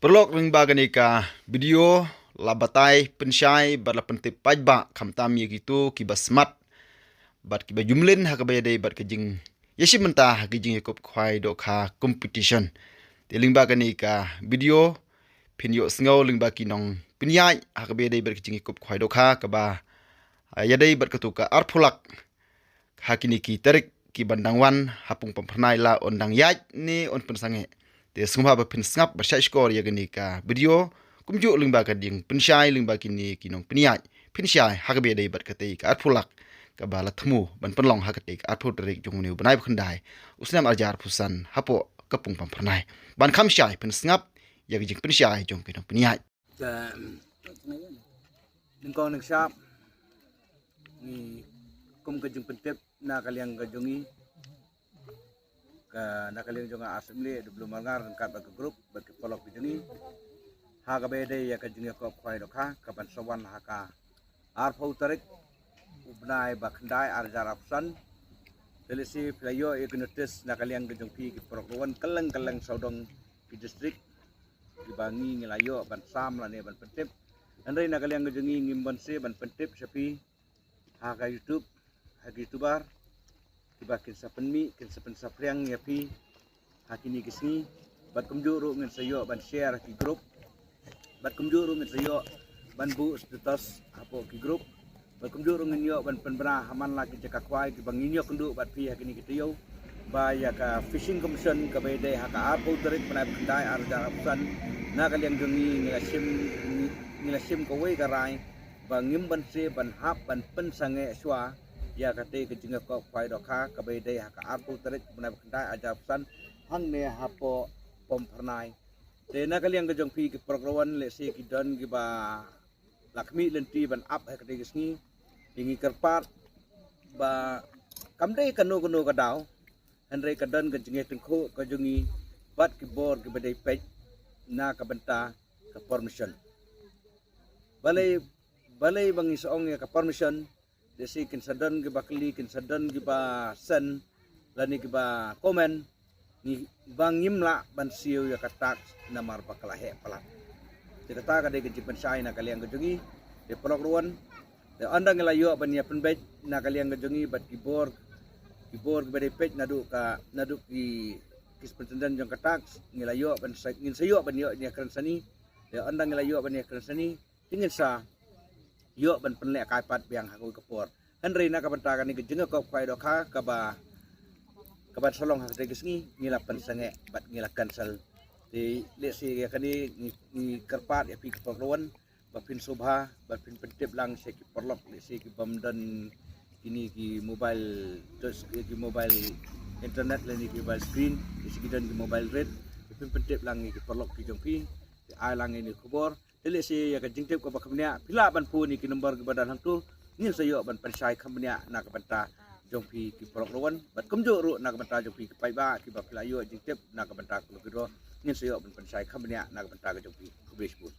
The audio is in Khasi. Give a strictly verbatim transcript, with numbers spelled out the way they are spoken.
Paralok, lyngba kane ka video la batai pynshai bad la pyntip paidbah, khamtam ïa kito kiba smat bad kiba jumlin ha kaba ïadei bad ka jingïashim bynta ha ka jingïakop khwai dohkha competition. Te lyngba kane ka video phin ïohsngew lyngba ki nongpynïaid ha kaba ïadei bad ka jingïakop khwai dohkha kaba, ah, ïadei bad kato ka arphew lak ha kine ki tarik kiban dang wan ha Pungpamphyrnai, la un dang ïaid ne un pynsangeh. Te sngewbha ba phin sngap bad shait shkor ïa kane ka video, kumjuh lyngba ka jingpynshai lyngba kine ki nongpynïaid, pynshai ha kaba ïadei bad katei ka arphew lak kaba la thmu ban pynlong ha katei ka arphew tarik jong une u bnai ba khyndai u snem arhajar arphew san hapoh ka Pungpamphyrnai. Ban kham shai, phin sngap ïa ka jingpynshai jong ki nongpynïaid. Te nyngkong nyngshap, ngi kum ka jingpyntip na ka liang ka jong ngi, ka na ka liang jong nga Arsyiemlieh W. Marngar ryngkat bad ka group bad ki paralok ki jong ngi ha kaba ïadei ïa ka jingïakop khwai dohkha kaban sa wan ha ka arphew tarik u bnai ba khyndai arhajar arphew san. Te lehse phi la ïoh ïa ka notice na ka liang ka jong phi ki paralok ruh, kylleng kylleng sawdong ki district kiba ngi ngi la ïoh ban sam lane ban pyntip. Hynrei na ka liang ka jong ngi ngim banse ban pyntip sha phi ha ka YouTube, ha ki YouTuber kiba kin sa pynmih, kin sa pynsaphriang ïa phi ha kine ki sngi. Bad kumjuh ruh ngin sa ïoh ban share ha ki group. Bad kumjuh ruh ngin sa ïoh ban buh status hapoh ki group. Bad kumjuh ruh ngin ïoh ban pynbna ha man la ki jaka khwai kiba ngin ïoh kynduh bad phi ha kine ki taïew. Ba ïa ka fishing commission kaba ïadei ha ka arphew tarik bnai ba khyndai arhajar arphew san, na ka liang jong ngi ngi la shim, ngi, ngi la shim kawei ka rai ba ngim banse ban hap ban pynsangeh shuwa ïa katei ka jingïakop khwai dohkha kaba ïadei ha ka arphew tarik bnai ba khyndai arhajar arphew san hangne hapoh Pamphyrnai. Te na ka liang ka jong phi ki paralok ruh, lehse ki don kiba la khmih lynti ban ap ha katei ka sngi. Te ngi kyrpad ba kam dei kano kano ka daw, hynrei ka don ka jingïatyngkhuh ka jong ngi bad ki bor kiba dei peit na ka bynta ka permission. Balei, balei ba ngi sa ong ïa ka permission? Lehse kin sa don kiba kylli, kin sa don kiba send lane kiba comment, ngi, ba ngim lah ban siew ïa ka tax namar ba ka la heh palat. Te kata ka dei ka jingpynshai na ka liang ka jong ngi. Te paralok ruh, te ynda ngi la ïoh ban ïa pynbeit na ka liang ka jong ngi bad ki bor, ki bor kiba dei peit naduh ka, naduh ki, ki superintendent jong ka tax, ngi la ïoh ban sa, ngin sa ïoh ban ïoh ïa kren sani. Te ynda ngi la ïoh ban ïa kren sani, te ngin sa ïoh ban pynlehkai pat biang ha kawei ka por. Hynrei na ka bynta kane ka jingïakop khwai dohkha kaba, kaban sa long ha katei ka sngi, ngi la pynsangeh bad ngi la cancel. Te lehse ïa kane ngi, ngi kyrpad ïa phi ki paralok ruh ba phin sngewbha, ba phin pyntip lang sha ki paralok, lehse ki bym don kine ki mobile touch, ki mobile internet lane ki mobile screen, lehse ki don ki mobile rate, ba phin pyntip lang ïa ki paralok ki jong phi, te ai lang ïa kane ka khubor. Te lehse ïa ka jingtip kaba kham bniah phi lah ban phone ïa ki number kiba don hangto, ngin sa ïoh ban pynshai kham bniah na ka bynta jong phi ki paralok ruh, bad kumjuh ruh na ka bynta jong phi ki paidbah kiba phi la ïoh jingtip na ka bynta ka lucky draw, ngin sa ïoh ban pynshai kham bniah na ka bynta ka jong phi. Khublei shibun.